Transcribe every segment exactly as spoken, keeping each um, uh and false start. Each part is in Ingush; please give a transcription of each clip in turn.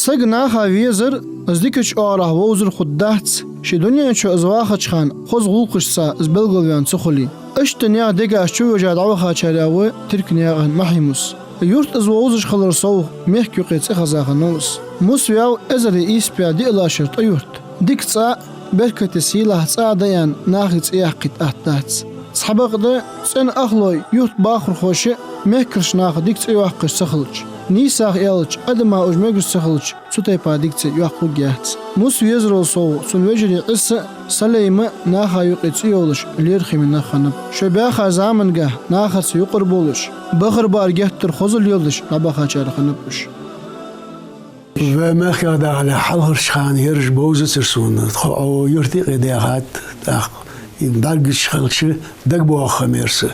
Саг наха везар, из дикача оагӀорахьа вовзар хургдац, ше дунен чу из вахача хана хоза гӀулакхашца из белгалваьнна ца хуле. Иштта наьха дегаш чу вежа дӀавахачарех ва Тиркнаькъан Махьи-Мус. Юрта из вовзаш хилар совгӀа, мехка юкъе цӀихеза хиннав из. Мус ваьв эзар ийс бӀаь диълагӀча шера тӀа юрта. Дика цӀа а, беркате сийлахь цӀа а да аьнна, нахе цӀи яккхийта атта дац. Цхьабакъда, цӀен ахлой, юрта бахархоша а мехкарча наха дика цӀи йоаккхаш ца хилча, нийсса аьлча, адама уж мегаш ца хилча, цу тайпара дика цӀи йоаккхаргьяц. Мус везарал совгӀа, цун вежарий Ӏиса а, Салейма а наха юкъе цӀи йолаш лерхӀаме нах хиннаб. Шоай баьха замангахь нахаца юкъара болаш, бахарбар геттара хоза леладеш дӀабахачарех хиннаб уж. Вай мехках дахале хьалхарча хана ераш бовзацар сона, тхо Ӏо юрта юкъе даьхад, тӀаккха бӀаргагуш хилча дагабоагӀа хиннаб ераш,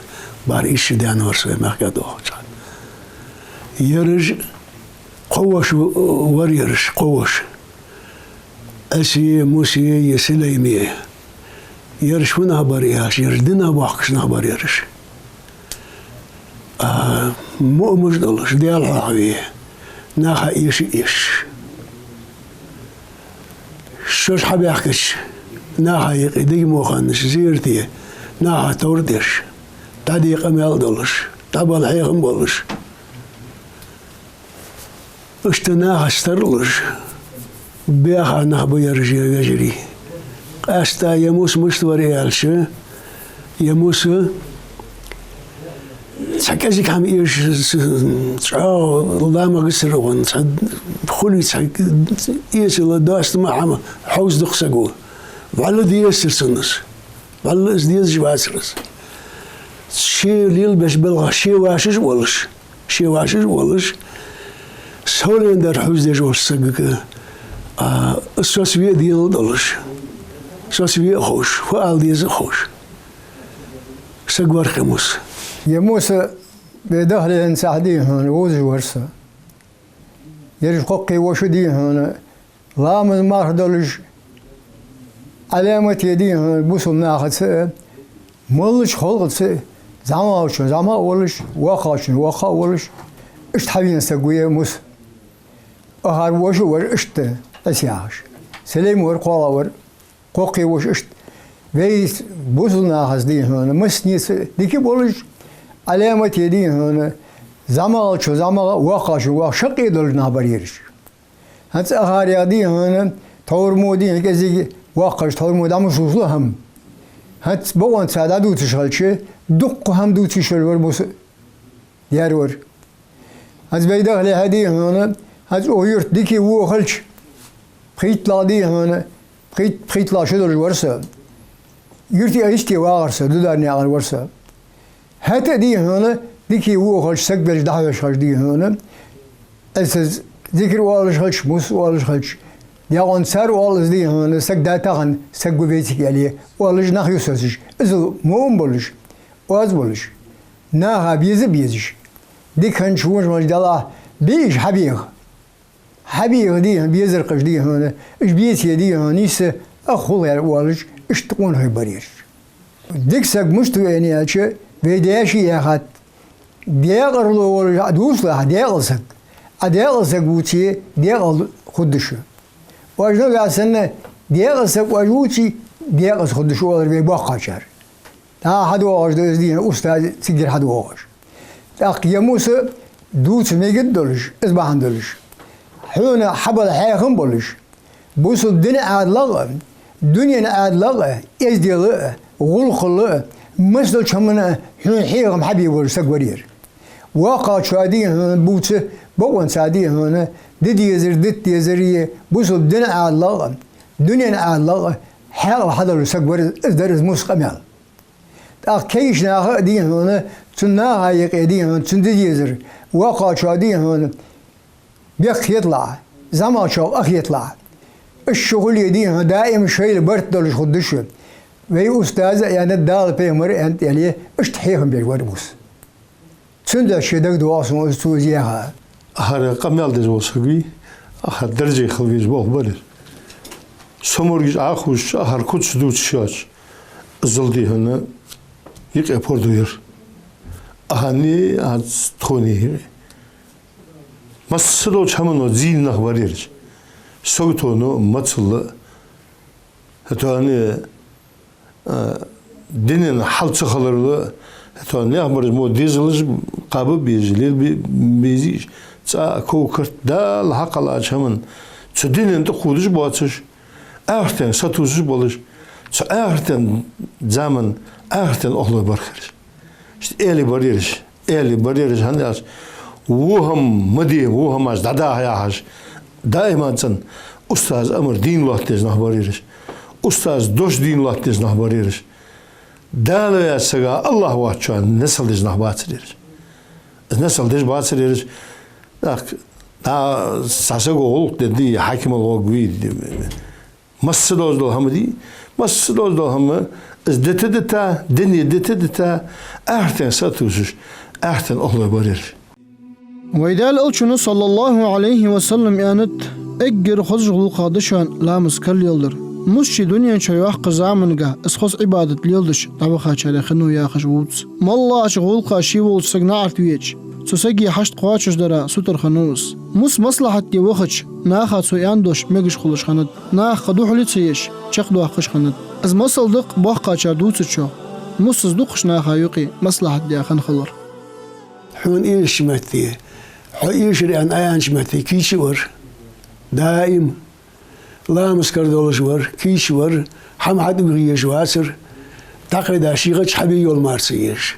бӀара ийс шу даьнна вар со вай мехках дахача хана. Ераш кхо воша вар ераш, кхо воша. Ӏисеи, Мусеи, Салеймеи. Ераш фу нах бар аьлча, ераш динах бохкаш нах бар ераш. А, муъмаш долаш, Даьла хьоахаве, наха эша а эшаш. Шоаш хьабаьхкача, наха юкъе дегӀа мо хиннаш, зерате, наха товр деш, дӀаде къамаьл долаш, дӀабала хьехам болаш. Иштта нахаца тарлуш, баьха нах ба ераш, ер вежарий. Къаьстта ер Мус мишта вар аьлча, ер Мус цхьа кӀезига хӀама эшаш, цхьа чӀоагӀа ламагӀа сарахьун, цхьа хулий, цхьа эсала доастама хӀама хьовзадаккха саг ва. ВӀалла дезацар цунна из. ВӀалла из дезаш вацар из. Ше лелабеча балхах ше вашаш а волаш, ше вашаш а волаш, совлендар хьувзадеш волча сагага, а, соцаве а денал долаш, соцаве а ховш, фу ала деза а ховш. Саг вар-кх ер Мус. Ер Мус вай дахалехьа сахь, дий хьона, вовзаш вар со. Ераш кхоккхе воша, дий хьона, ламаз-марха долаш, Ӏаламате, дий хьона, бусалба нахаца а, моллагӀча халкъаца а, зӀамагӀчун зӀамагӀа а волаш, воккхагӀчун воккха а волаш, иштта хьавена саг ва ер Мус. Укхар воша вар иштта, Ӏиса яхаш. Салейма вар, кхоалагӀа вар, кхоккхе воша иштта. Вай бусалба нахаца, дий хьона, массанеца дика а болаш, Ӏаламате, дий хьона, зӀамагӀчун зӀамагӀа, воккхагӀчун воккха, шаккхе долаш нах бар ераш. ХӀанз укхарех, дий хьона, тховра мо, дий хьона, кӀезига воккхаш, тховра мо дӀа ма сусалу хӀама. ХӀанз бокъонца дӀадувцаш хилча, дуккха хӀама дувца йиш йолаш вар Мус, ер вар. ХӀанз вай дахалехьа, дий хьона, хӀанз укх юрта дика воха хилча, пхийттлагӀа, дий хьона, пхийт-, пхийттлагӀа шу долаш вар со. Юрта а йисте вагӀар со, Дударнаькъан вар со. ХӀаьта а, дий хьона, дика воха хилча, саг велча дӀахьош хилча, дий хьона, Ӏисас зикар оалаш хилча, Мус оалаш хилча, декъон цар оал из, дий хьона, саг да тахан, саг ва вециг аьле, оалаш нах ю соцаш, иззал муъмин болаш, оаз болаш, наха беза а безаш, дика хиннача вонаш мел далахь, бе уж хьабеха. Хьабеха, дий хьона, безар кхаш, дий хьона, уж беце, дий хьона, нийсса ах хул ер оалаш, иштта къонахий бар ераш. Дика саг мишта ва аьнна аьлча, вай даьша яхад, декъарло волаш Ӏа дувцалахь, Ӏа декъала саг. Ӏа декъала саг вувце, декъала хургда шо. Оаш нагахь санна декъала саг оаш вувце, декъаза хургда шо, оалар вай боккхагӀчар. ДӀа хьадоагӀаш да из, дий хьона, устаз цигара хьадоагӀаш. ТӀаккха ер Мус дувца мегаргдолаш, из бахьан долаш, хьона хьабала хьехам болаш, бусалба дина Ӏаьдалах а, дунен Ӏаьдалах а, эздела а, гӀулакхал а, массадолча хӀаман а хьона хьехам хьабе волаш саг вар ер. ВоккхагӀчоа, дий хьона, бувца, бокъонца, дий хьона, де дезар, дита дезар, е бусалба дина Ӏаьдалах а, дунен Ӏаьдалах а хьаькъал хьадолаш саг вар, из дар из Мус къамаьл. ТӀаккха кегийча наха а, дий хьона, цун наха юкъе, дий хьона, цун де дезар, воккхагӀчоа, дий хьона, бехк хеталахь, зӀамагӀчоа къа хеталахь, иштта шу хуле, дий хьона, даим шоайла барт долаш хургда шо. Вай устаза а аьннад, Дала, пайхамара а аьннад аьле, иштта хьехам беш вар Мус. Цудухьа ше дагадоагӀа сона из, цо из яьха. Акхар къамаьл деш вола саг вий, акхар дарже хила везаш болх бар ер. Со моргаш Ӏохувшача, акхар куц дувцаш йоацаш, иззал, дий хьона, юкъе пордув яр. Акхарнеи, а, тхонеи юкъе. Массадолча хӀамано зийна нах бар ераш. сагото а, моцал а, хӀаьта а, динан хьал ца хиларал а, хӀаьта а наьха бараш мо дезалаш кхаба безаш, лелабе безаш, цӀа а, ков-карт а, Дала хьакхеллача хӀаман цу динан тӀа кхувдаш боацаш, ахартен сатувсаш болаш, цу ахартен заман, ахартен охлой бар ераш. Иштта аьле бар ераш, аьле бар ераш, хӀана аьлча, во хӀама ма де, во хӀамаш дӀадаха яхаш, даиман цӀена устаза амар дийна лоаттадеш нах бар ераш, устаза дош дийна лоаттадеш нах бар ераш. Дала ваьча сага АллахӀ воацачоа несал деш нах бацар ераш. Из несал деш бацар ераш. ТӀаккха дӀа цхьа саго гӀулакх дергдий, хьакимал гӀоргвий, масса доаза дола хӀама дий, масса доаза дола хӀама, из дита-дита, дине дита-дита, ахартен сатувсаш, ахартен охлой бар ераш. Вай Даьла Элчано, саллаллахӀу Ӏалайхи ва саллам, аьннад: «Эггара хозача гӀулакхех да шоана ламаз кара леладар. Мус ший дунен чу йоаккхача заманга из хоза Ӏибадат леладеш дӀавахачарех хиннав яхаш вувц». МоллагӀча гӀулакха ше волча сага наӀарга веча, цу сага хьашт кхоачашдара сутара хиннав из. Мус маслахьат де вахача, наха цо аьнна дош мегаш хулаш хиннад, наха кхы духьале ца еш, чакхдоаккхаш хиннад. Из масал да-кх боккхагӀчар дувцачох, мус из дукхача наха юкъе маслахьат даь хинна хилар. Хьона эшача метте, хьо эшар аьнна Ӏа аьннача метте кийча а вар, даим ламаз кара долаш вар, кийча вар, хӀама хьатӀавиха езаш вацар, дӀакхайда ший гӀаж хьабе йола мара ца езаш.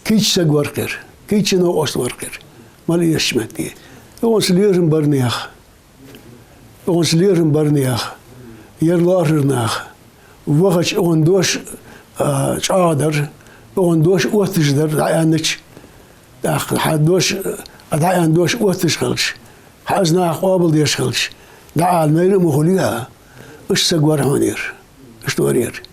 Кийча саг вар-кх ер, кийча новкъост вар-кх ер, мел эшача метте. Укхунца лерхӀам бар наьха, укхунца лерхӀам бар наьха, ер лоархӀар наха. Вахача укхун дош, а, чӀоагӀа дар, укхун дош отташ дар, дӀааьннача. ТӀаккха хьа дош, а, дӀааьнна дош отташ хилча, хьа из наха къоабалдеш хилча, дӀаала майра а ма хулий хьа. Иштта саг вар хьона ер. Иштта вар ер.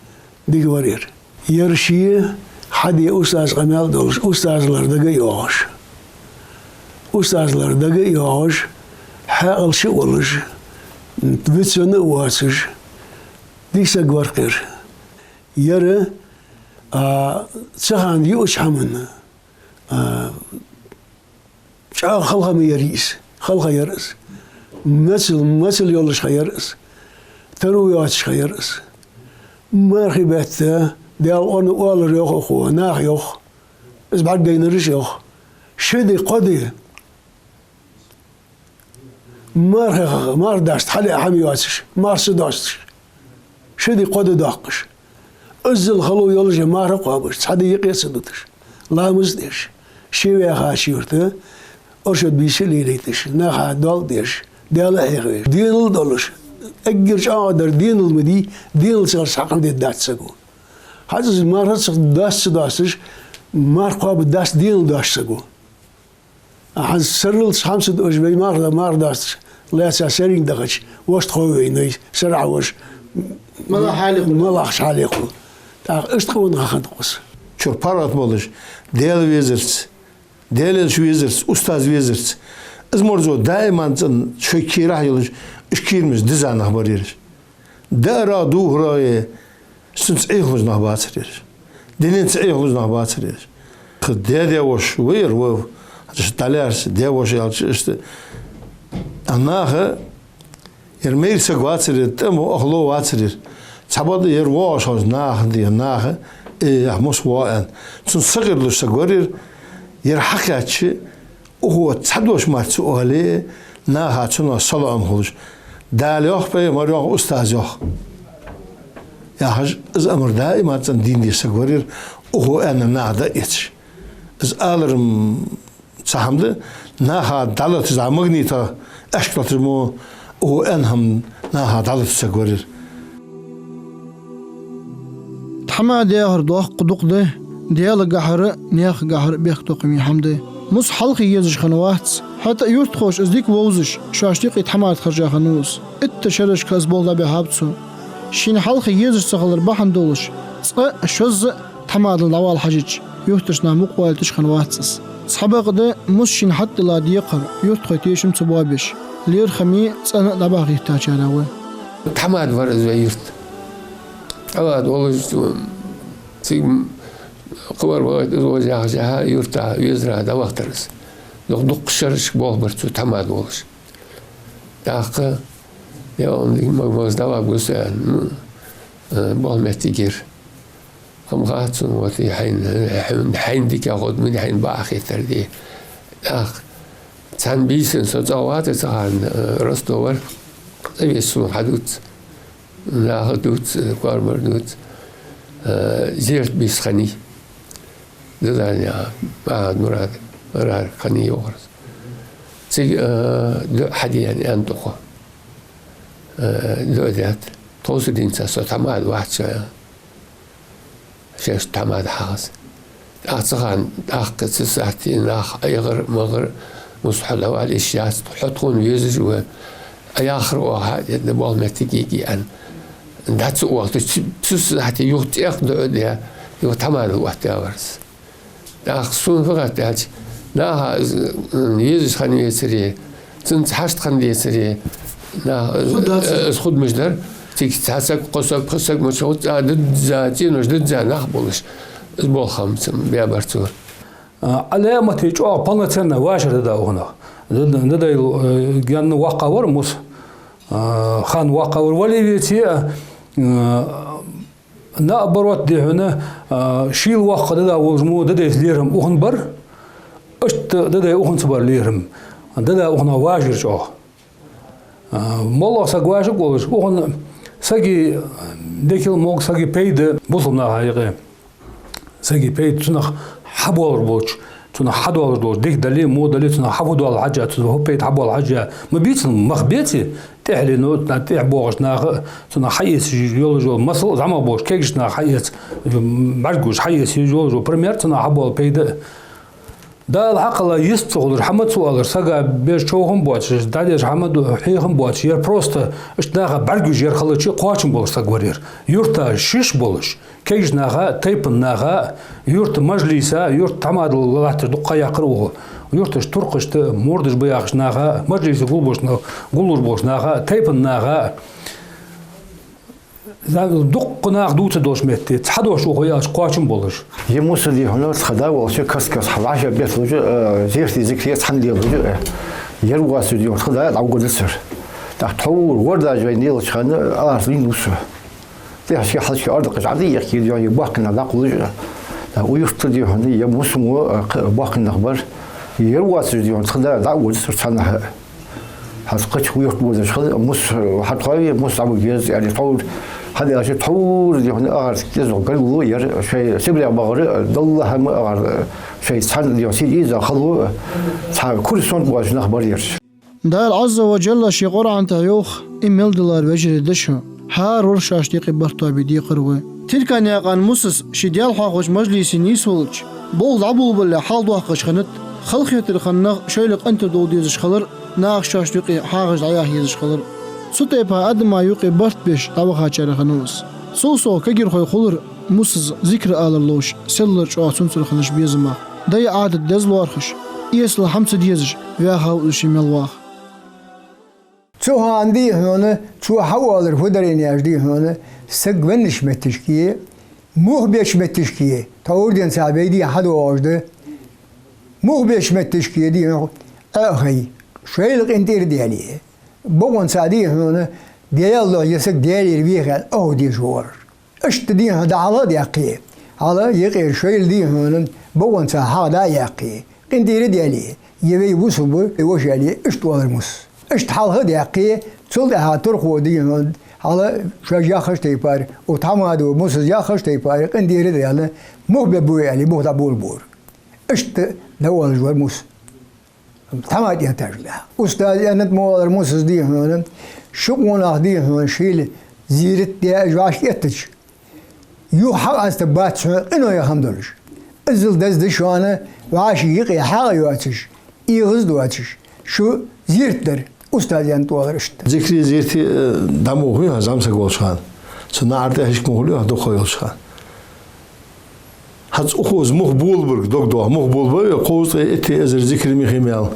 Дика вар ер. Ер ше хьаде устаза къамаьл а долаш, устазалара дага а йоагӀаш. Устазалара дага а йоагӀаш, хьаькъал ше а волаш, вицвенна а воацаш, дика саг вар-кх ер. Ер, а, цу хана юача хӀаман, а, чӀоагӀа халха ма яр из, халха яр из. Моцал, моцал йолаш ха яр из. Таро йоацаш ха яр из. Мархий бетта, Даьла къоанах оалар йоах укхо, наха йоах. Из бӀаргадайнараш йоах. Ши ди, кхо ди мархех, марха даста хьалъяь хӀама йоацаш, марха ца досташ. Ши ди, кхо ди доаккхаш. Иззал хало йолаш а марха кхоабаш, цхьа ди юкъе ца дуташ. Ламаз а деш, ше ваьхача юрта оршот бийса а лелийташ, наха доал а деш, Даьла а хьехавеш, денал а долаш. Эггара чӀоагӀа дар денал ма дий, денал ца хилча цхьаккха хӀама дергдац саго. ХӀанз из марха ца даста ца досташ, марха кхоабаргдац денал доастача саго. ХӀанз сарралца хӀама ца дуаш вай марха, марха доасташ лаьца саррийна дахача, вошта хов вайна, сарахьа вож, малагӀча хьале хул. МалагӀча хьале хул. ТӀаккха иштта къонахий хиннад-кх из. Чура паргӀата болаш, Даьла везарца, Даьла Элча везарца, устаз везарца, из марзо даиман цӀена шоай кийрахьа йолаш, уж кийрамаш диза нах бар ераш. Даарах, дувхарах а цунца Ӏехалуш нах бацар ераш. Динца Ӏехалуш нах бацар ераш. Кхы даь-даь-воша вар ер, вай дӀалаьрхӀача даь-воша аьлча иштта. А наха ер майра саг вацар ер, тӀема охло вацар ер. Цхьабакъда ер воагӀаш хоза наха, дий, наха, э, мус воагӀа аьнна. Цунна сакъердалуш саг вар ер, ер хьакхаьчача, укхо цхьа дош мара ца оале, наха цунах салоӀам хулаш, Дала йоах, пайхамар йоах, устаз йоах яхаш, из амар даиман цӀена дийна деш саг вар ер, укхо аьннар наха дӀаэцаш. Из алар м-, цхьа хӀама да, наха дӀалаташ, дӀа магнитах аьшк латаш мо, укхо аьнна хӀама наха дӀалаташ саг вар ер. Тхьамада яхар доккха дукха да, Даьлагахьара, наьхагахьара бехктокхаме хӀама да. Мус хьалхе езаш хинна вац, хӀаьта а юртахоша из дика вовзаш, шоашта юкъе тхьамада хержа хиннав из. Итт шерашка из болх дӀабихьаб цо. Шийна хьалхе езаш ца хилар бахьан долаш, цкъа а, шозза а тхьамадал дӀавала хьажача, юртарча наха мукъа валийташ хинна вац из. Цхьабакъда, мус шийна хьатӀадилла декхар юртахой тешам ца боабеш, лерхӀаме, цӀена а дӀабаха гӀертачарех ва. Тхьамада вар из вай юрта. Тхьамада волаш, цига кхывар вагӀийта из волаш яхаш, яха юртахьа, везарахьа дӀавахийтар из. Дукха, дукха шерашка болх бир цо тхьамада волаш. ТӀаккха Даьла, ма-, ма-, дӀавагӀа гуса, ну, э, болх меттигера. Хам хац цун, вот, и хьайна, хьайна, хьайна дика ход, мин хьайна баха хетар ди. Ах, цхьан бийсан со цӀа ваца цхьан, э, Ростовар, цӀа весун хьадуц, наха дуц, э, кормар дуц, э, зерт бийс хани. Дадани, а, Мурад, Мурад хани йохарс. Циг, э, ду хьадиян ан туху. Э, ду дят. Тховса динца со тамад вац. Шеш тамад хьагӀас. ТӀаккха цхьан, тӀаккха цу сахьте нах айгӀар, магӀар, мус хьо давал иш яц, хьо тхона везаш ва. А яхар оха, эдна болх меттиге ги ан. ДӀа цу оха, цу, цу сахьте юха цӀех дуӀа де, юха тамада оттаварс. ТӀаккха сона фу гӀаттаьлча, наха из, м, везаш хинна вецаре, цунца хьашт хинна децаре, наха, Худа дац. Э, из худмаш дар, цига цхьа саг, кхо саг, пхи саг, мача хӀуц, а, дидза, цӀенош дидза нах болаш, из болх хам цам бебар цо. А, Ӏалаьмати чӀоагӀа полноценный вашар дада уханах. Дада, дада, э, гаьна ваккха вар мус, а, хан ваккха вар, вале веце, а, э, Наоборот, дий хьона, а, шийла воккха дада волаш мо, дадайца лерхӀам уханбар, иштта дадай уханца бар лерхӀам. Дада уханах важар чӀоагӀа. А, моллагӀа саг важаг волаш, ухан саги декал мог, саги пайда бусалба наха юкъе. Саги пайда цунах хьабоалар болча, цунах хьадоалар долаш, дика дале, во дале, цунах хьафу доалла хьажа, цунах хӀу пайда хьабоалла хьажа. Ма бийцал мах беце, тӀехьлену, на тӀехьа богӀаш наха, цунах хьаэца йолаш йола масал, зӀамагӀа болаш, кегаш наха хьаэца, бӀаргагуш хьаэца йолаш йола пример, цунах хьабоалла пайда. Дала хьакхала йист ца хулаш, хӀама ца оалаш, сага беш човхам боацаш, дӀадеш хӀама ду, хьехам боацаш, яр просто, иштта наха бӀаргагуш яр хилча, кхоачам болаш саг вар яр. Юрта шиш болаш, кегаш наха, тайпан наха, юрта мажлиса, юрта тамадал латташ дукха яккхар уху. Юрташ туркхашта, мурдаш ба яхаш наха, мажлиса гулбаш на-, гуллуш болаш наха, тайпан наха. За-, дукха нах дувца долаш метте, цхьа дош уху яхаш кхоачам болаш. Е муса дий хьона, тха да волча кас-кас хьалаша бетлужа, э, зерти зикре цхьан лелужа, э, ер васу дий хьона, тха да дӀавгурдацар. Так тховр вордаж вай нелачхана, а, арз лин вусу. ТӀехьашка хьалчка ордакъаш Ӏади яхкий дий хьона, е баккхина дӀакъулуж. Да, уйртта дий хьона, е мусумо, а, кх-, баккхинах бар. Ер вацаш дий хьона, тха да, дӀа вацар цхьанахьа. Хьаз кхача уйртта вазаш хаза, мус, хьатхови, мус Ӏабу гез, яри тховр, хьадаьлча тховр дий хьона, агӀар кӀезо гаргало яр, шоай сибре багӀар, далла хӀама агӀар, шоай цхьан дий хьона, сиди иза хало, цхьа кури сонт вазаш нах бар ярш. Дала Ӏазза ва Джалла ший Къуръан тӀа йоах, и мел далар вежарий да шо, хӀара вар шоашта юкъе барт тоабе декхар вай. Тиркан наькъан Мусас ший Даьла хьоахавача мажлисе нийсвелча, болх дӀаболабалале хьалдоаккхаш хиннад, халахетар хинна нах шоайла къинтӀера довла дезаш хилар, наха шоашта юкъе хьагӀаш дӀаяха езаш хилар. Цу тайпара адама юкъе барт беш дӀавахачарех хиннав из. Цул совгӀа кагирхой хулар Мусас зикр алар ловш, селлара чӀоагӀа цунцара хиннача безамах. Даьй Ӏадат деза лоархӀаш, эсала хӀама ца дезаш, ваьхав из ший мел ваха. Цу хана дий хьона, цо хьаоалар фу дар аьнна аьлча дий хьона, саг веннача метташка, мух беча метташка, тховр денз цхьа бейдий хьадоагӀаш да. Мух беча метташка дий хьона, Ӏо а хай, шоайла къинтӀера а даьле, бокъонца дий хьона, Даьла духьа ер саг Даьлагара веха аьнна, Ӏо а деш вар. Иштта дий хьона, дӀа хьалха а даьккхе, хьалха юкъера шоайла дий хьона, бокъонца хьагӀ дӀа а яьккхе, къинтӀера а даьле, е вай вусалба, е воша аьле, иштта оалар Мусас. Иштта хьалха а даьккхе, цул тӀехьа турхо дий хьона, хьалха шоаш яххача тайпара, у тамада Мусас яххача тайпара, къинтӀера а даьлла, мух бергба вай аьле, мух дӀаболабора. Иштта дӀаоалаш вар Муса. Тамад этажа. Устаза аьннад мо валар Мусас дий хьона, ши къонах дий хьона, шийла зерат даь уж вӀашка эттача, юха хьакъаста бац хьона къиноех хӀама долаш. Иззал деза да шоана вӀаший юкъе хьагӀ йоацаш, эгӀаз доацаш, шу зерат дар, устаза аьннад мо валар иштта. Зикри зерти, э, дӀа ма ухий хьо зӀамсаг волча хана. Цу наӀар тӀа хьишка ма хулий хьо дукха йолча хана. ХӀанз укхаза мух болабарг дог доагӀа, мух болабар, кхузткъеи итт эзар зикр михи мел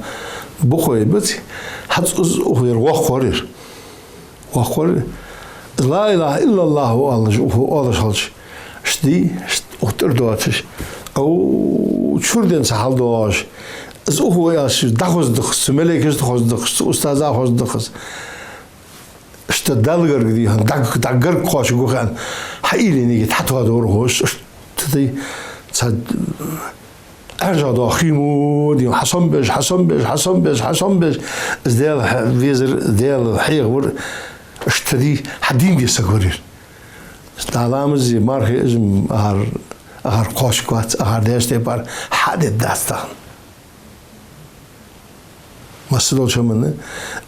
букъой баци. ХӀанз из ухар воккхар. Воккхар. Из ла илахӀа иллаллахӀ оалаш, уху оалаш хилча. Шди, шд-, ух тӀар доацаш. Ау, чур денца хьалдоагӀаш. Из уху ясаш дӀахоза дахас, цу малейкашта хоза дахас, цу устаза хоза дахас. Далла гарга дий хьона, даг, даг гарга кхоачаргва хьона, хьаийла нигат хьатоадора хьо, ш-, ш-, ш-, тӀа дай, ца, Ӏаьржа доагӀа хий мо, дий хьона, хьасомабеш, хьасомабеш, хьасомабеш, хьасомабеш. Из Даьла хьа-, везар, Даьла хьехавар, ш-, тӀа дай, хьадийнде саг вар ер. Дала ламаз, мархий из ахар, ахар кхоачаргвац, ахар деш тайпара хьадергдац тахан. Масса долча хӀаманна,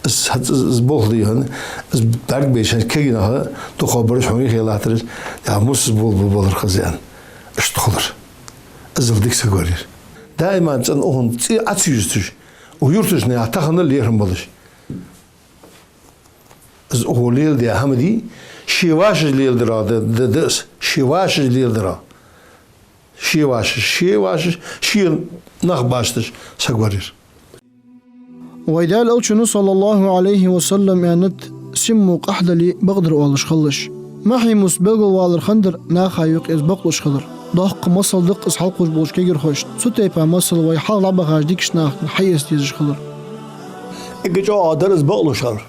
из хьац-, из болх дий хьона, из бӀаргбайча кагий наха дукхагӀбараш хьона юхе латтараш, я мусаз болх ба болар хаза аьнна. Иштта хулар. Иззал дика саг вар ер. Даиман цӀена укхун цӀи Ӏа ца юзийташ, укх юрташна тахан лерхӀам болаш. Из укхо леладаь хӀама дий, ший вашас леладара да, да, да из, ший вашас леладара. Ший вашас, ший вашас, ший нах башташ саг вар ер. Вай Даьла Элчано, صلى الله عليه وسلم, аьннад: «Син во къахьдале, бакъдар оалаш хилалаш». Маьхий мус белгалвалар хиннадар наха юкъе из бакълуш хилар. Доккха масал да-кх из хьалкхувш болча кагирхошта. Цу тайпара масал вай хьалха дӀабахача дикача нахага хьаэца дезаш хилар. Эггара чӀоагӀа дар из бакълуш хилар.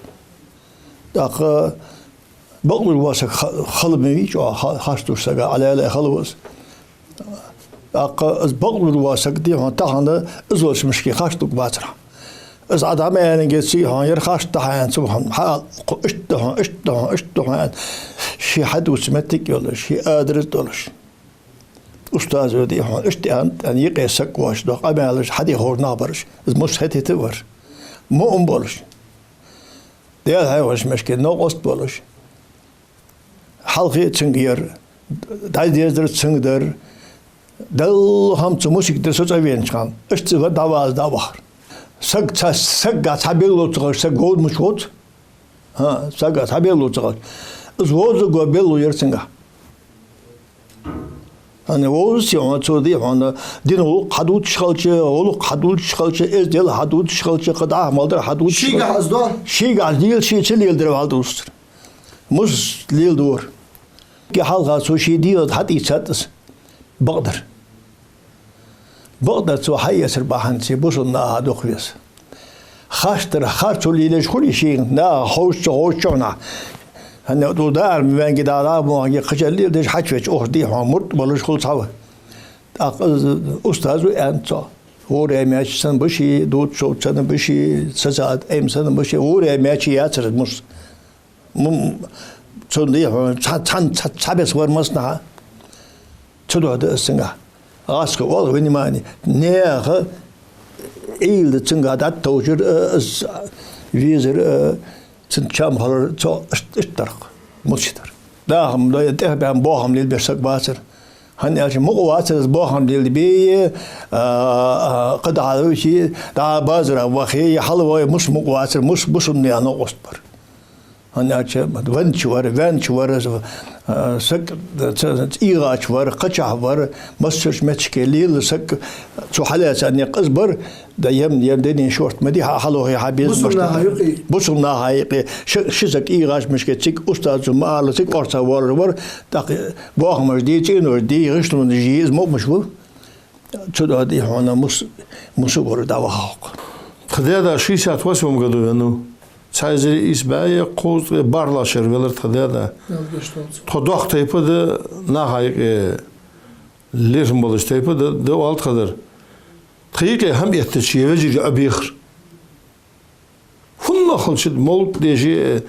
ТӀаккха бакълуш вола саг ха-, хала ма вий чӀоагӀа, ха-, харц долча сага Ӏалелай хала ва из. ТӀаккха из бакълуш вола саг дий хьона тахан из волча мишка харц лургбацар хьа. Из Ӏа дӀа ма аьннинге ций хьона, ер харц да хьа аьнна цу хьона, хьа, кхо, иштта да хьона, иштта да хьона, иштта да хьона аьнна. Ше хьадувца моттиг йолаш, ше адрес долаш. Устазо дий хьона, иштта аьнна, аьнна юкъе саг воацаш, доккха къамаьлаш, хьадийхар нах бараш. Из мус хӀета-хӀета вар. Муъмин болаш. Даьла хьехавеш мишка новкъост болаш. Хьалхе цунга яр, дӀадезар цунга дар, Далла хӀама цу мусага дар со цӀавенача хана, иштта ва дӀаваза дӀавахар. Саг ца, сага цхьа белло ца хилча, саг вовза мича воц? ХӀа, сага цхьа белло ца хилча. Из вовзаргвола белло яр цунга. ХӀана вовзац хьона, цо дий хьона, дина гӀулакх хьадувцаш хилча, гӀулакх хьадувцаш хилча, эздел хьадувцаш хилча, кхы дӀахо мел дар хьадувцаш хилча. Шийгахьа из доал? Шийгахьа дийла, ше ца леладаьр хьадувцар. Мус леладора. Ке хьалха цо ший дегӀаца хьатӀаийцад из бакъдар. Бакъдар цо хьаэцар бахьанца бусалба наха дукха веза. Харцдар, харцо лелаеш хулий шийна, наха ховш ца ховш чухьнахьа. ХӀана аьлча даарма ваьннге, дӀа-дӀа боханге кхычар леладеш хьачувеча, укхаза дий хьона мурд болаш хул цхьавар. ТӀаккха из устазо аьннад цо: «ВорхӀе маьча санна ба ше, дувцаш санна ба ше, сацад Ӏема санна ба ше, ворхӀе маьча яцар из мус». М-, цунна дий хьона, цхьа, цхьан-, цхьа, цхьа беса вар массанахьа. Цудухьа да из цунгахьа. ГӀазкхий оал, внимание, наьха Ӏуйрийла цунгахьа дӀатӀатовжар, э, из везар, э, цун чам хилар, цо ишт-, иштта дар-кх, мус дар. ДӀахо-м дой, тӀехбаьнна бохам лелабеш саг бацар. ХӀана аьлча мукъа вацар из бохам лелабе, а, а, кхы дӀа а вуьйчи, дӀа а базара вахе, хьалвой, мус мукъа вацар, мус, мус бусалба наьха новкъост бар. ХӀана аьлча веннача вар, веннача вар, а, саг, ц-, ц-, цӀийгӀача вар, кхычахьа вар, массайолча моттиге лела саг, цо хьалаьца никъ из бар, да ем, ем дунен шортта ма дий, хьа-, хьалохе, хьа безам бусалба наха юкъе. Бусалба наха юкъе. Ши, ши саг ийгӀача мишка цига устазо ма аллара, цига орца воаллар вар, тӀаккха бохамаш дий, цӀенош дий, гӀишлонаш дий, из мукъамаш ва. Цудухьа дий хьона мус-, мусавар дӀавахав-кх. Тха даь-да шестьдесят восьмом году венав. Цхьа эзар ийс бӀаь кхузткъеи бархӀлагӀча шера велар тха даь-да. Тхо доккха тайпа да, наха юкъе лерхӀам болаш тайпа да, да оал тха дар. Тха юкъе хӀама эттача, е вежарий Ӏобехар. ХӀуннахалча мовлат деши,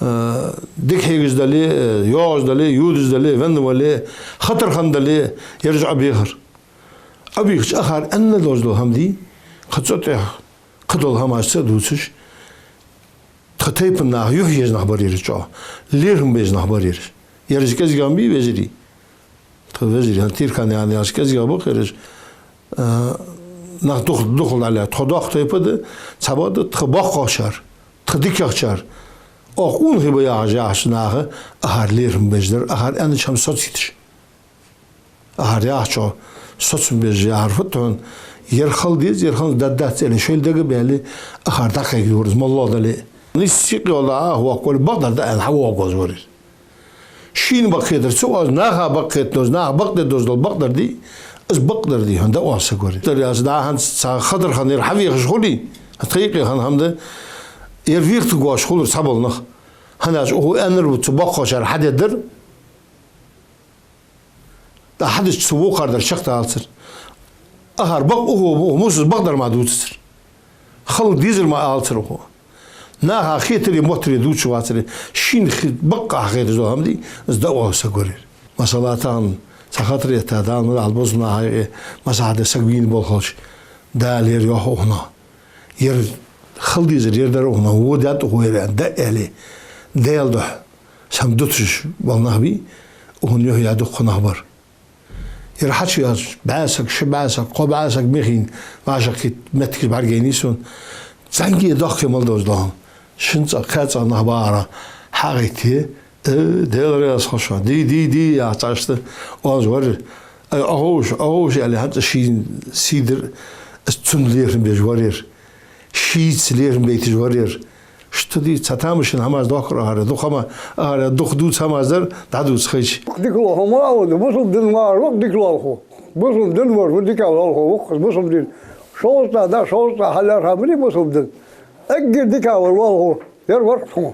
э, дика хьегаш дале, э, йоагӀаш дале, йодаш дале, венна вале, хатар хинна дале, ераш Ӏобехар. Ӏобийхача, ахар аьнна долаш дола хӀама дий, кхы цӀо тӀех, кхы дола хӀамаш ца дувцаш, тха тайпан наха юхь еза нах бар ераш чӀоагӀа, лерхӀам беза нах бар ераш. Ераш кӀезигагӀа ма бий вежарий. Тха вежарий, хӀана Тиркан яхаш кӀезигагӀа ба-кх ераш, а, нах дукха-, дукхагӀа дӀалаьца. Тхо доккха тайпа да, цхьабакъда тха боккхагӀчар, тха дикагӀчар. Оаха къонахий ба яхаш, яхача наха ахар лерхӀам беш дар, ахар аьннача хӀама социйташ. Ахар яхачох соцам беш яхар фуд хьона, ер хила деза, ер хила дӀадац аьле, шоайла дага а баьле, ахар дӀакхайкадаьр из, моллагӀа дале а. Нийсса юкъе вала Ӏа воккхавале, бакъдар да аьнна, хьавоагӀаргвоз вар из. Шийна бакъхетар ца оаз, наха бакъхетар ца оаз, наха бакъдеш дола бакъдар дий, из бакъдар дий хьона, дӀаоал саг вар из. Дар яц, дӀа хӀанз цхьа хатар хинна ер хьавехаш хулий, тха юкъе хинна хӀама да, ер вехийтаргвоацаш хулар цхьабола нах. ХӀана аьлча укхо аьннар ва, цу боккхагӀчар хьадергдар. ТӀаккха хьадича цу вокхар дар чакхдалацар. Акхар бакъ, укхо, укхо Мусас бакъдар мара дувцацар. Хала дезар мара алацар укхо. Наха хетари моттари дувцаш вацар. Шийна хи-, бакъ хеташ дола хӀама дий, из дӀаоал саг вар ер. Масала, тахан цхьа хатар этта, Дала ма дилла, бусалба наха юкъе маслахьат де саг вийна болхаш, Дала ер йоах укхунах. Ер хала дезар ер дар укхунах, во даьд укхо ер, аьнна, дӀа а аьле, Даьла духьа саг дуташ бола нах бий, укхун юхь я дукха нах бар. Ер хьачу яц, бӀаь саг, ши бӀаь саг, кхо бӀаь саг мехийна, вӀашагӀкхийтта моттигаш бӀаргайайнай сона. Цхьанне дохке мел довза дола хӀама. Шин цӀа, кхаь цӀа нах бахьара, хьагӀайтте, э, Даьла раьза хилва шоана, дий, дий, дий, яхаш цхьацца оаз вар. Ай, оховш, оховш, аьле, хӀанз а шийна сий дар, из цунна лерхӀам беш вар ер. Шийца лерхӀам байташ вар ер. Иштта дий, цхьа тамашийна хӀамаш дохкар акхар, дукха хӀама, акхар дукха дувца хӀамаш дар, дӀадувца хилча. Дика лоалахо ма вар, бусалба дина мара вокх дика лоалахо. Бусалба дина мара вокх дика лоалахо, вокх бусалба дина. Шовзткъа да, шовзткъа хьалар хӀама дий бусалба дина. Эггара дика вар лоалахо, ер вар хьона.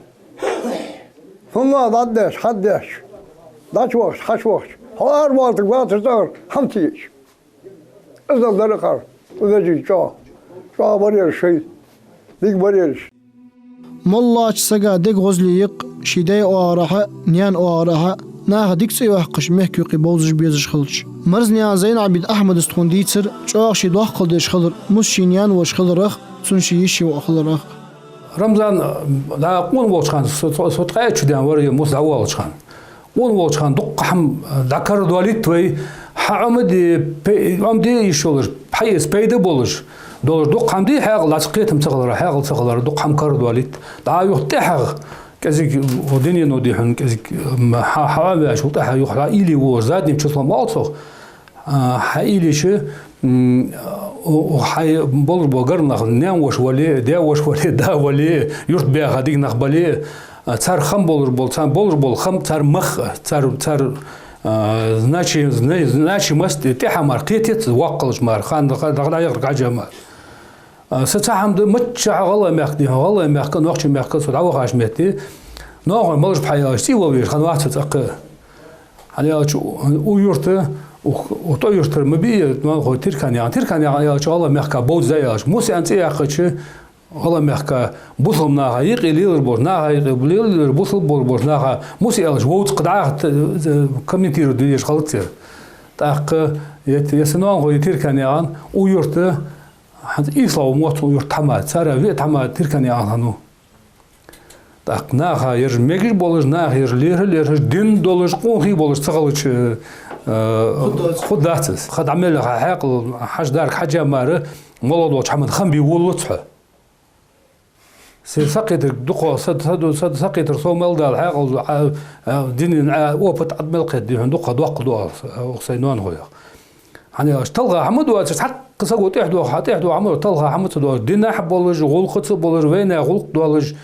ХӀанз дӀадеш, хьадеш, дӀачувахача, хьачувахача. Хьо арабоалийтаргвацар цӀагӀара хӀама ца йича. Из дар акхар, вежарий, чӀоагӀа. ЧӀоагӀа бар ераш шоай, дика бар ераш. Моллагӏча сага дега гӀозале я-кх, ший даь оагӀорахьа, наьна оагӀорахьа, наха дика цӀи йоаккхаш, мехка юкъе бовзаш, безаш хилча. Марзанаькъан Зайнабий Ахьмада тхона дийцар, чӀоагӀа ше доккхал деш хилар, Мус ший наьна воша хиларах, цун ший йиша воӀ хиларах. Рамзан, дӀа къона волча хана, со, со, со ткъаь итт шу даьнна вар ер Мус дӀавоалача хана. Къона волча хана дукха хӀама, э, дӀакарадоалийт вай, хьа Ӏомаде, пе-, Ӏомаде йиш йолаш, хьаэца пайда болаш, долаш дукха хӀама дий, хьаькъал дӀа ца кхетам ца хилар, хьаькъал ца хилар, дукха хӀама карадоалийт. ДӀа юха тӀехьагӀа, кӀезига, о, дунено дий хьона, кӀезига, м, хьа, хьа Ӏомаваьчул тӀехьагӀа юха хьа уйла е волаш, задним числом оал цох, а, хьа уйла еча, м, о, о, хьай болаш бола гаргара нах, наьна воша вале, даь воша вале, да вале, юрта баьха дика нах бале, а, цар хам болаш бола, цар болаш бола хам, цар мах, цар, цар, а, значи-, зна-, значимость тӀехьа мара кхетац, воккхалаш мара, ханна, ханна дӀаяхар хьажа мара. А, са цхьа хӀама да, маччахьа ГӀалгӀай мехка дий хьона, ГӀалгӀай мехка, нохчий мехка со дӀавахача метте, ноаной малаш ба хьа аьлча, цӀий вала везаш хиннавац цӀаккха. ХӀана аьлча, у-, укх юрта, у-, укх тӀо юртара ма бий, ноанахой Тирканаькъан. Тирканаькъан аьлча, ГӀалгӀай мехка бовза аьлча, Мус аьнна цӀи яьккхача, ГӀалгӀай мехка бусалба наха юкъе лелаш болча, наха юкъе лелаш, бусалба болаш болча наха Мус аьлча, вовза кхы дӀа а т-, э, комментировать де дезаш хилац цар. ТӀаккха, е-, е са ноанахой Тирканаькъан, укх юрта, хӀанз ийслагӀа ва моццул юрт тхьамада, царех виъ тхьамада Тирканаькъан хиннав. ТӀаккха наха ераш мегаш болаш, наха ераш лерхӀа лерхӀаш, дин долаш, къонахий болаш ца хилча, э, хургдац из. Ха дӀа мел хьа хьаькъал хьажа дарга хьажа мара, моллагӀа долча хӀаман хам бе волалац хьо. Се сакхетар дукха, са, са, са, сакхетар сов мел дала хьаькъал, а, а, динан, а, опыт Ӏа мел кхетаде хьона дукха доккха ду аз, а, укх сай ноанахоех. ХӀана аьлча, талха хӀама доацаш, цхьаккха саго тӀехьа доагӀа, хьа тӀехьа доагӀа хӀама, талха хӀама ца доацаш, динахьа болаш, гӀулакха ца болаш, вайнаьха гӀулакх долаш,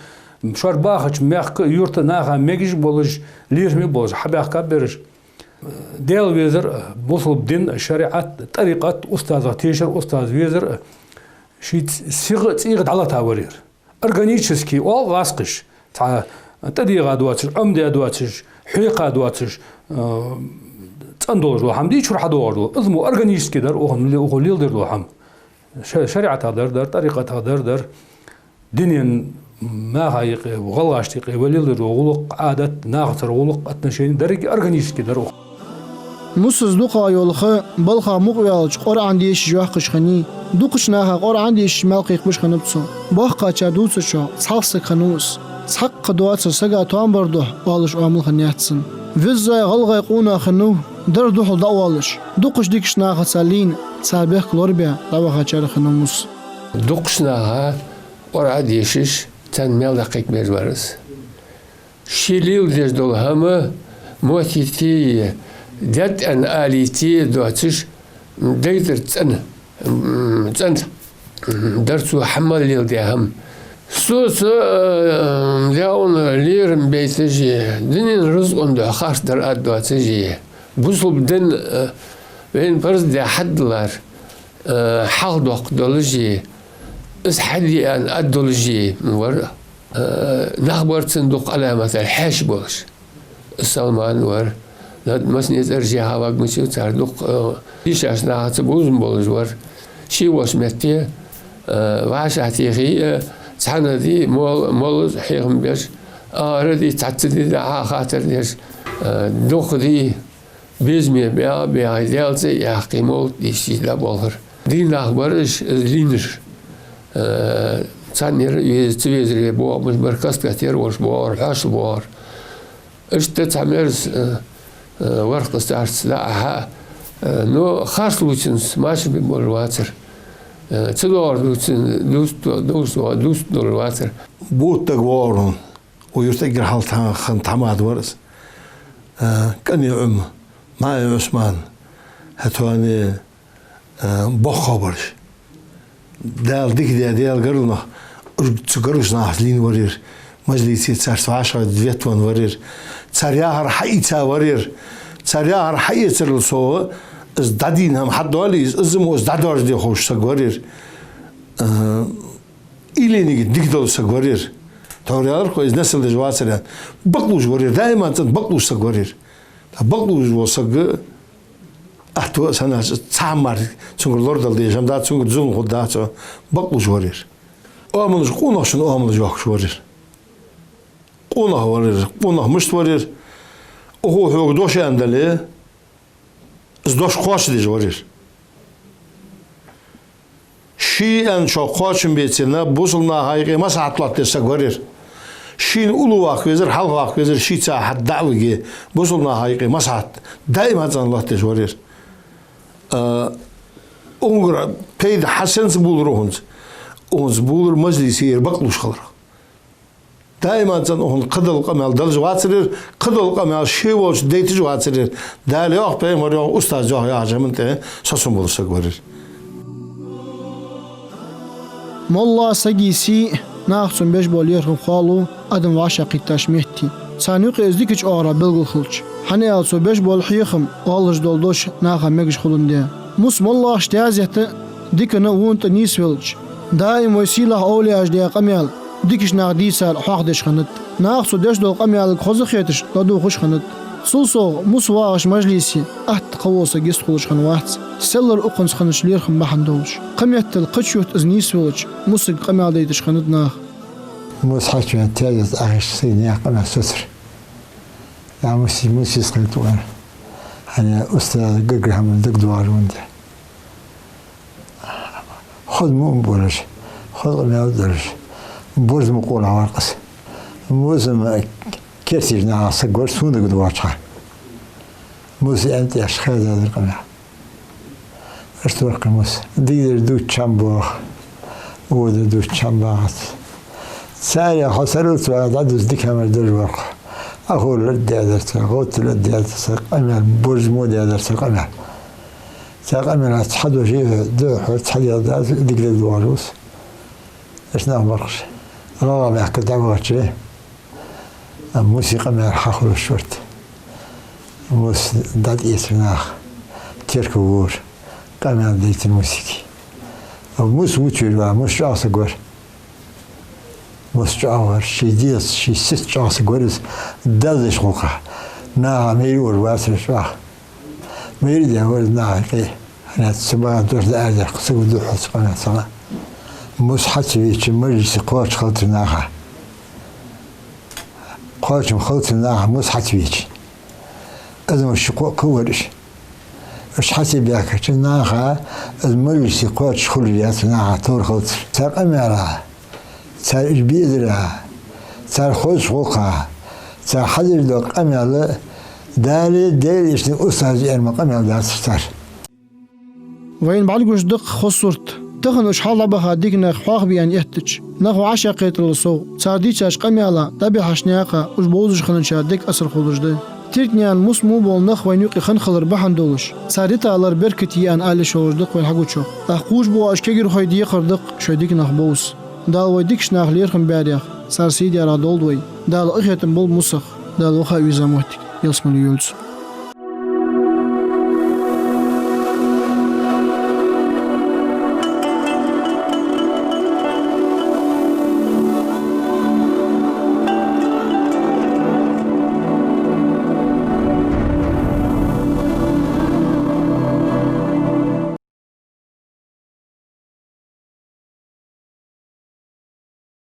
шоаш бахача мехка, юрта наха мегаш болаш, лерхӀаме болаш, хьабаьхка бераш. Даьла везар, бусалба дин, шариӀат, тӀарикъат, устазах тешар, устаз везар, ший ц-, сигӀа, цӀийгӀа дӀалатавар ер. Органически оал гӀазкхаша, цхьа тӀадийгӀа доацаш, Ӏомадаь доацаш, хьекха доацаш, э, цӀена долаш дола хӀама дий чура хьадоагӀаш дола. Из мо органически дар, укхун ле-, укхо леладер дола хӀама. Ша-, шариӀатах дар дар, тӀарикъатах дар дар, динен наха юкъе, гӀалгӀашта юкъе вай леладер дола гӀулакх, Ӏадат, нахацара гӀулакх, отношени, деррига органически дар укхо. Мусас дукхагӀа йола ха балха мукъаваьлча Къуръан дешаш йоаккхаш хиннай. Дукхача наха Къуръан дешаш маьл кхайкабеш хиннаб цо. БоккхагӀчар дувцачох цхьалха саг хиннав из. Цхьаккха доацар сага тоам бар духьа оалаш оамал хиннаяц цун. Веза Веза гӀалгӀай къонах хиннав, дар духьал дӀаоалаш. Дукхача дикача нахаца лийна, цар бехк лорабаь дӀавахачарех хиннав Мус. Дукхача наха Къуръан дешаш, царна маьл дӀакхайкабеш вар из. Ше леладеш дола хӀама моттийте, даьд аьнна алийте доацаш, дайдар цӀена, м, цӀена дар цо хьа мел леладаь хӀама. Со цу, э, Даьла лерхӀам байташ, динен рузкъан духьа харцдар ад доацаш, бусалба дин, э, вайна парз даь хьадалар, э, хьалхадоаккхаш долаш, из хьаде аьнна ад долаш вар. Э, нах бар цун дукха Ӏаламатал хьаьша болаш. Салман вар, Лад-, массане цӀераш яха вагмачу цар дукха, э, дийшача нахаца бувзам болаш вар. Ший волча метте, э, вӀашагӀтехе, э, цхьанне ди, мол-, моллас хьехам беш, ара ди, цхьацца ди дӀа хаттар деш, э, дукха ди, безаме бегӀа, бегӀа Даьла цӀи яьккха, мовлат дийша дӀаболхар. Дийнахьа бар уж, из лийнар. Э, цхьаннера вез-, ца везаре боагӀаш бар, каст-каста яр волаш боагӀар, хьоашал боагӀар. Иштта цхьа мерза, э, э, вар-кх из царца дӀа а, хьа а, э, но харц лувчунца машар бе болаш вацар. Э, ца доагӀар дувца, дувц-, дувц-, дувца долаш вацар. Бутт дагавоагӀар хьона. Укх юрта эггара хьалха тха-, хинна тхьамада вар из. Э, КӀане Ӏума, МаӀа Ӏусман, хӀаьта хьона, э, боккхагӀбараш. Дала дика даь, Даьла гаргара нах, уж цу гаргарча нахаца лийнна вар ер, мажлисе царца вӀашагӀ ветвенна вар ер, цар яхар хьаийца вар ер, цар яхар хьаэцарал совгӀа, из дӀадийна хӀама хьадоале из, из мо из дӀадоаржаде ховш саг вар ер. Э, уйленниг дика дола саг вар ер. Тхьовра аьлар-кх вай, из несал деш вацар аьнна. Бакълувш вар ер, даим а цӀена бакълувш саг вар ер. ТӀаккха бакълувш вола саг атта ва санна, цхьа хӀама мара цунгара лорадала дезаш хӀама дац, цунгара зулам хургдац, бакълувш вар ер. Оамалаш, къонахчун оамалаш йоахаш вар ер. Къонах вар ер, къонах мишта вар ер. Укхо хьога дош аьнна дале, из дош кхоачашдеш вар ер. Ше аьнначох кхоачам беце а, бусалба наха юкъе маслахьат лоаттадеш саг вар ер. Шийна уллув ваккха везар, хьалха ваккха везар, шийца хьа дӀа а виге, бусалба наха юкъе маслахьат даим а цӀена лоаттадеш вар ер. А, укхунгара пайда хьа сенца булар укхунца? Укхунца булар мажлисе ер бакълувш хиларах. Даим а цӀена укхунна кхыдола къамаьл далаш вацар ер, кхыдола къамаьл ше волча дайташ вацар ер. Дала йоах, пайхамара йоах, устаза йоах яхача хӀаман тӀа соцам болаш саг вар ер. Молла сага сий, наха цунна беш бола лерхӀам хоалу адам вӀашагӀкхийттача метте, царна юкъе из дикача оагӀорахьа белгала хилча. ХӀана аьлча цо беш бола хьехам, оалаш дола дош наха мегаш хуландаь. Мус моллахаша даьзетта дикана вон тӀа нийсвелча, даим вай сийлахь овлияаша даь къамаьл, дикача наха дийцар хьоахадеш хиннад. Наха цо деш дола къамаьлага хоза хеташ, ладувгӀаш хиннад. Цул совгӀа, мус вагӀаш мажлисе атта кхывола саг йистхулаш хиннавац, селлара укхунца хиннача лерхӀам бахьан долаш. Кхыметтел кхыча юрта из нийсвелча, мусага къамаьл дайташ хиннад наха. Мус хьачувена таьзета Ӏохайша, сай наьха къамаьл соцар. Я муси, муси схайта вар. ХӀана устаза гаргара хӀама дагадоагӀаш ванде. Хоза муъмин болаш, хоза къамаьл долаш, борз мукъалахь вар-кх из. Мус-м керттера наха саг вар сона дагадоагӀача хана. Мус аьнна тӀехьа хезадар къамаьл. Иштта вар-кх мус. Дикадар дувцача хӀама боагӀа, водар дувцача хӀама багӀац. Царех хьо сарралца вагӀа дӀадувца дика хӀамаш деш вар-кх. Ӏохайша ладувгӀадар цар, гӀовттар ладувгӀадар цар, къамаьл борз мо даьдар цар къамаьл. Цар къамаьлах цхьа дош дувц хьо, цхьа дел дац, дика дагадоагӀаш ва со. Иштта нах бар-кх уж. ГӀалгӀай мехка дӀавахача, а, муси къамаьл хьахулаш вар-кх. Мус дӀатӀаэцар наха, теркалвора, къамаьл дайтар мусига. Мус вувцаш вар, мус чӀоагӀа саг вар. Мус чӀоагӀа вар, ший дегӀаца, ший сица чӀоагӀа саг вар из, дезача гӀулакха. Наха майра вар вацар чӀоагӀа. Майра даь вар из наха юкъе. ХӀана аьлча цу бахьан долаш дӀаарадаьхка саг ва духхьал цу къамаьл цхьана. Мус хьа ца вийча, мажлисе кхоачаш хилар наха. Кхоачам хилар наха мус хьа ца вийча. Из мус ши-кхо кхы вар уж. Уж хьа ца баьхкача, наха из мажлисе кхоачаш хулаш яц, наха товр хилар. Цар къамаьлах, цар уж безарах, цар хозача гӀулакхах, цар хьадеш дола къамаьл Дала, Даьла Элчано, устазо аьнна ма къамаьл дацар цар. Вайна бӀаргагуш да-кх хоза сурт. Тахан уж хьалха дӀабаха дика нах хьоахабе аьнна эттача, нах вӀашагӀкхетарал совгӀа, цар дийцача къамаьлах, дӀабихьача наькъах уж бовзаш хинначар дика асар хулаш да. Тирканаькъан мус мо бола нах вайна юкъе хинна хилар бахьан долаш, цар диталар беркате я аьнна ала йиш йолаш да-кх вайна хьагучох. ТӀаккха кхувш боагӀаш кагирхой декхар да-кх шоай дика нах бовза. Дала вай дикача наха лерхӀам баьрех, цар сий даьрах долда вай. Дала къахетам болба мусах. Дала ваха веза моттиг ялсмале йойла цун.